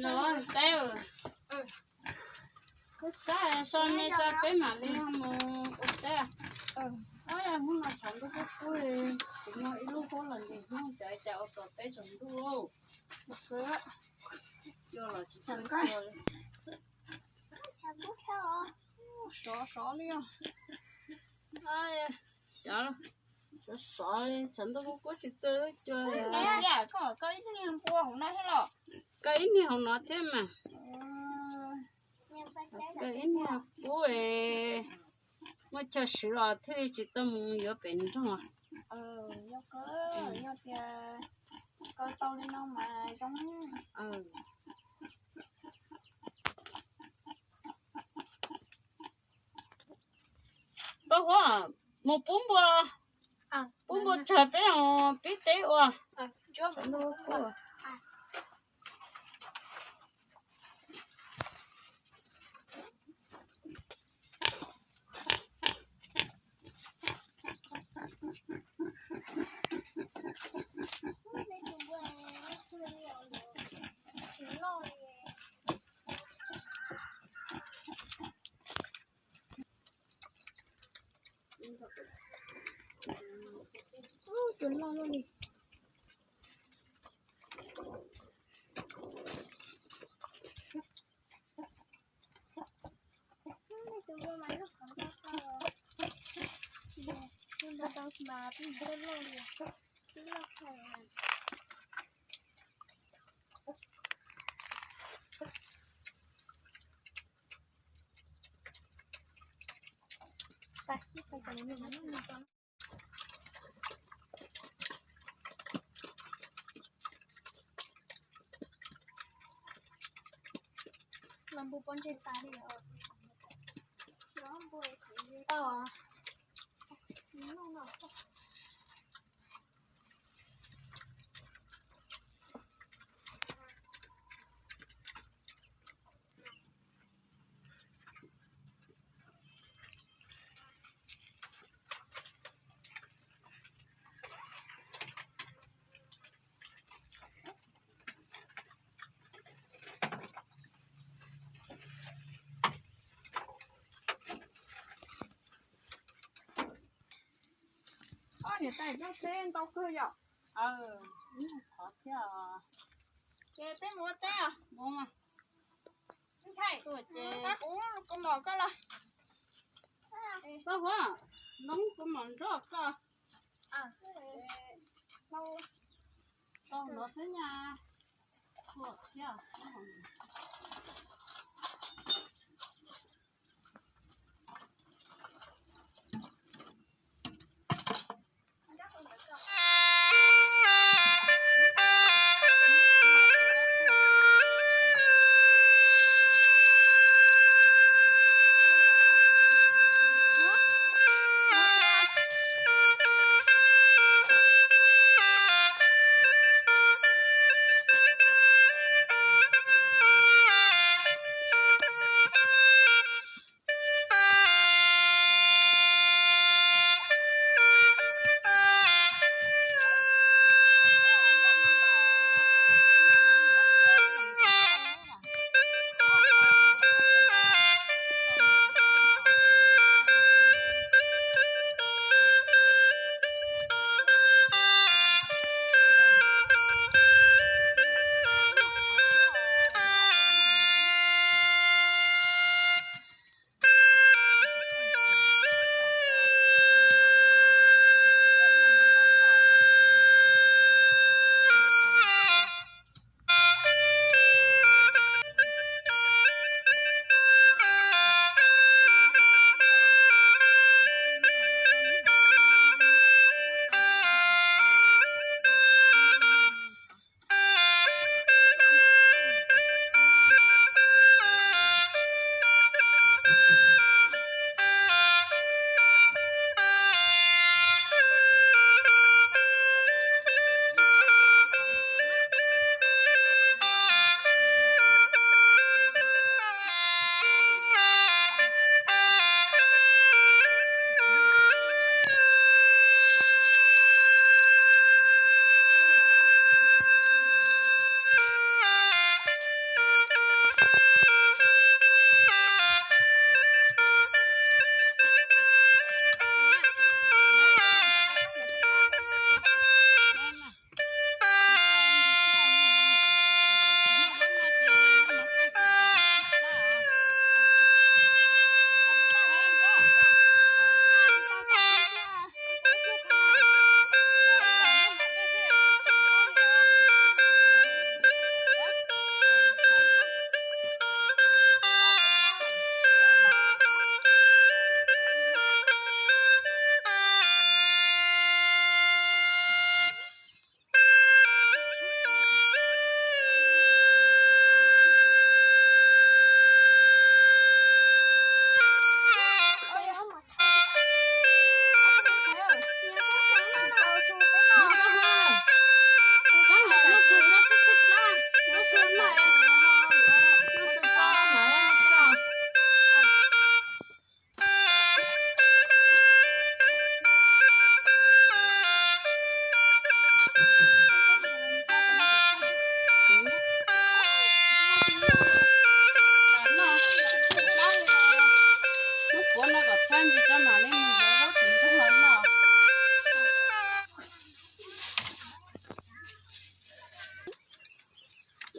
Los teb, koj saib so me tso peb mam li mus ua teb. Hnub no tshav ntuj kub kub, kuv muag ib lub huab los ntim hnub cas cas ua tau teb tsaus ntuj lauj. Cua los tsis tshua cua li. Sov sov li os. Xyov, sov sov li, tshav ntuj kub kub tsis tau cua li. Koj ib niag npua hauv no thiab los? Koj ib niag hauv no thiab mas. Koj ib niag pub es muaj chaw swv los thiaj li tsis tau mus yuav pem nroog. Yog tias koj tau li no mas zoo. Paj Huab, mus pub npua, pub npua tsawg peb pib teb ua. Cua loj luaj li. Los npua pob ntseg tas li. Ob niam tais coj teb ntau kawg yom. Qhov thiab. Ces peb mus ua teb os. Ntshai, kuv kaus mom koj los. Paj Huab, noob kuv mom nrog koj. Tau los xwb nyab.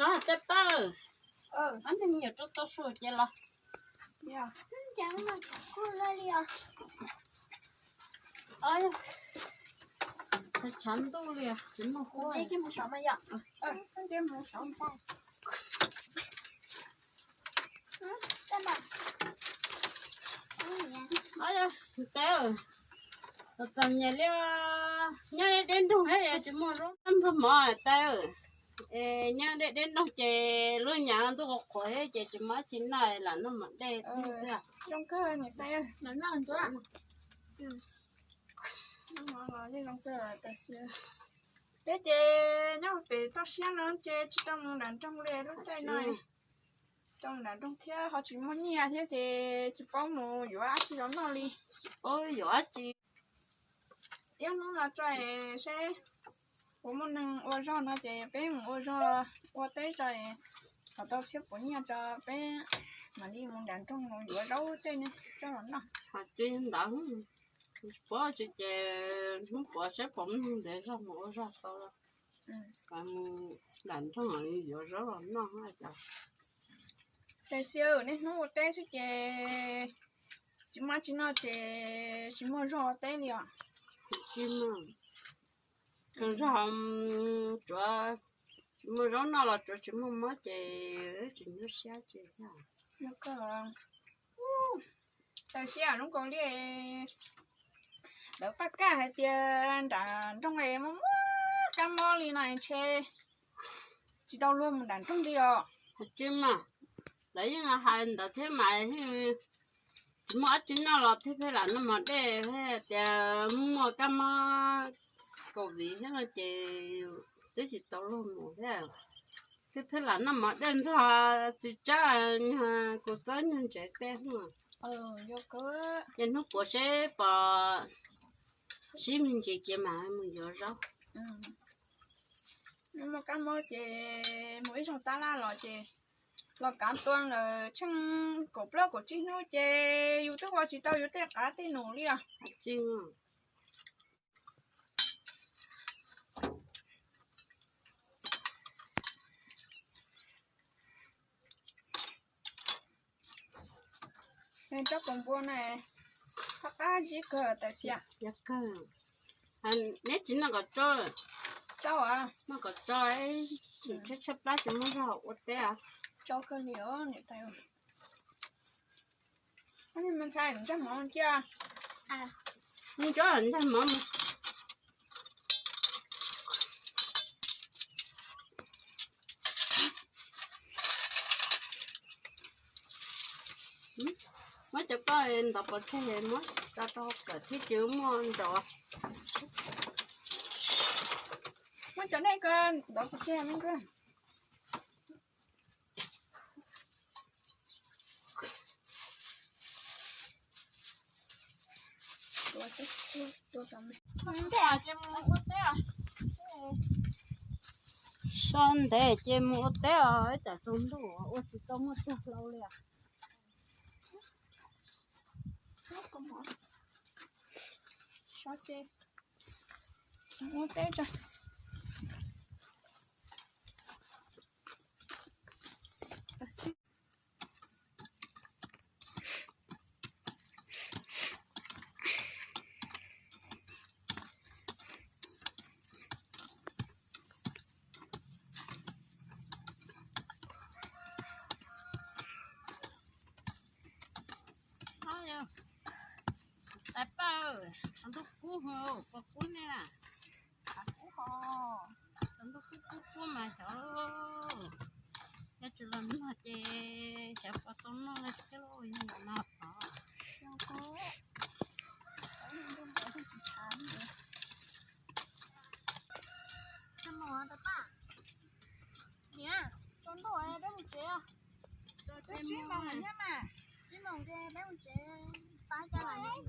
Rov hais tej pab, ob tug me nyuam rau tau su ces los. Tshav ntuj li tsis muaj huab. Tes, txom nyem li, nyob deb deb nroog thiab tsis muaj zaub ntxuag mov tes. Es nyob deb deb nroog ces lub nyam ntuj qhuav qhuav thiab ces tsis muaj dab tsi noj lam noj mov dej xwb. Peb ces nyob pem toj siab no ces tsis tau mus nram nroog li lub caij no. Tsis tau mus nram nroog thiab ho tsis muaj nyiaj thiab ces tsis paub mus yuav dab tsi los noj li. Tsis paub yuav dab tsi. Ib hnub no tso es seb puas muaj neeg ua zog no ces peb mus ua zog ua teb tso es kom tau txhiab puav nyiaj tso peb mam li mus nram nroog mus yuav zaub tej coj los noj. Ho tsis ntawd, puav tsis ces hnub puav seb puas muaj neeg ntev zog mus ua zog tau. Mus nram nroog yuav zaub los noj. Tes Xia, niaj hnub ua teb xwb ces tsis muaj dab tsi noj ces tsis muaj zog ua teb li os. Tsis muaj, tsuav tsis muaj zaub noj los tsuav tsis muaj mob ces tsis nyuaj siab tsis. Tes Xia, zoo nkaus li lawv paj kaj hais tias nram nroog es muaj muaj kab mob li no ntshe tsis tau luag mus nram nroog li os. Tsis mas, lawv yeej hais ntawd thiab mas, tsis muaj dab tsi noj los thiaj pheej lam noj mov dej, tias muaj kab mob COVID thiab no ces twb tsis tau luag mus thiab. Twb pheej lam noj mov dej ntxuag txiv tsab, kuv txob nyuag ntsev tej hnub. Ces hnub puav seb pom sib me ntsis ces mam mus yuav zaub. Muaj kab mob ces mus ib zaug tab laj los ces los kav tua lawm tsheej kaum plaub kaum tsib hnub ces yus twb ua tsis tau yus tej qav tej num li os. Tsob kaus npua na, qab qab zib kawg Tes Xia. Neb tsis noj kom tsau, noj kom tsau, tshaib tshaib plab tsis muaj zog ua teb. Ntxhais, ntsaj mov cia. Ntxhais mov. Muab cov koj ntov pov tseg muab tso rau kawm thiab tsis muaj nrov. Muab cov nej ko ntov pov tseg me. So ntev ces mus ua teb os, ib tsam tsaus ntuj ua tsis tau muaj tag hlau li. Ua teb tso. Tais Paj, tshav ntuj kub, pos kub ne. Tshav ntuj kub kub kub mas xyov, yog tsis los nag ces xyov pos tau noj li thiab lauj, yog los nag tod. Niam, tsaus ntuj peb mus tsev. Twb tsib moos lawm thiab mas. Tsib moos ces peb mus tsev, pab coj los.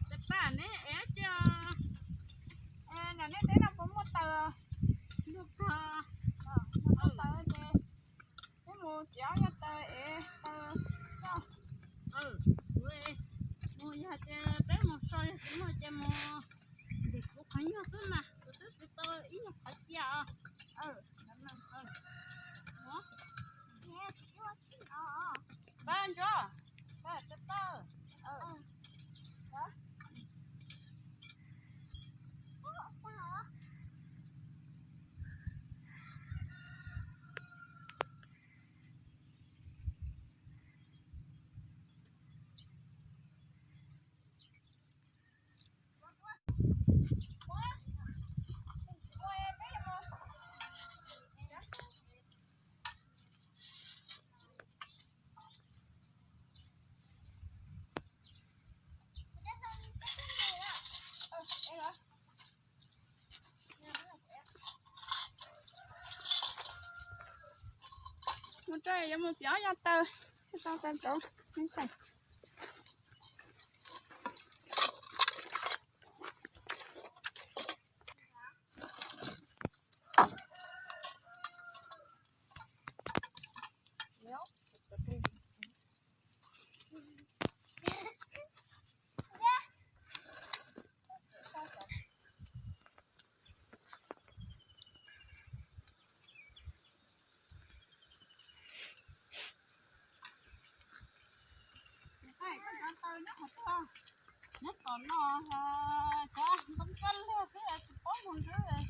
Tais Paj, neb ev dab tsi os? Nram nej teb no puas muaj taws? Muaj taws ces peb mus txiav ob yog taws ev taws so. Mus yog tias peb mus so, yog tsis muaj ces mus ntim kuv qhov nyuag xwb mas kuv twb Rau yuav mus txiav ob yam taw, tau tau rau. Nyob tom no, cov ntoo kaj liag xwb tsis paub mus nrhiav.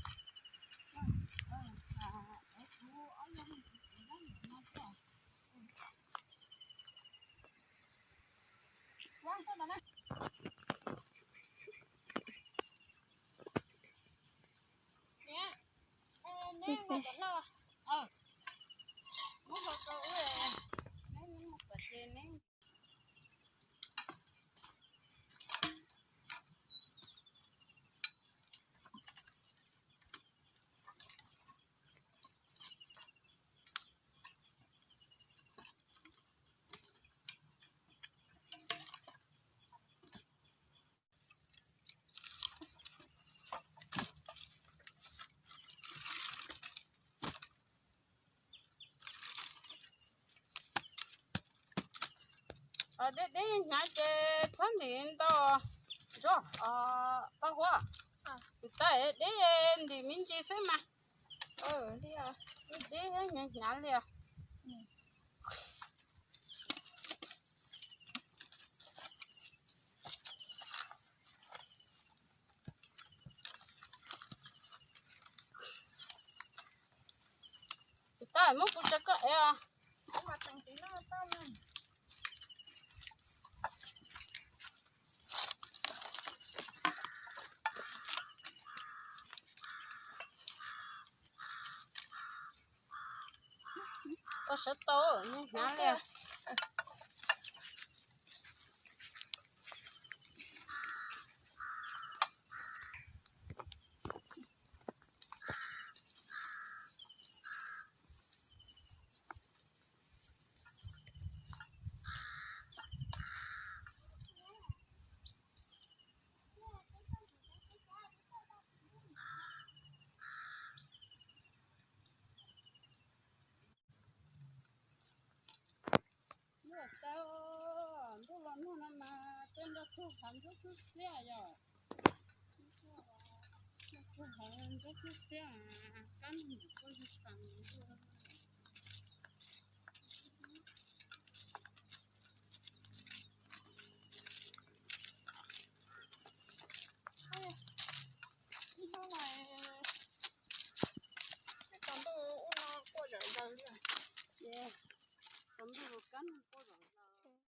Deb deb hnyav ces txhob ntim ntau zog paj huab. Tus tais deb ntim me ntsis xwb mas. Deb hnyav hnyav li. Tus tais muab kuv tsa koj ev os. Tau sawv tau, hnyav li. Ntuj los nag no mas tej nroj tug hav ntsuab xwb xiab yom. Nroj tug hav ntsuab xwb xiab, kab nag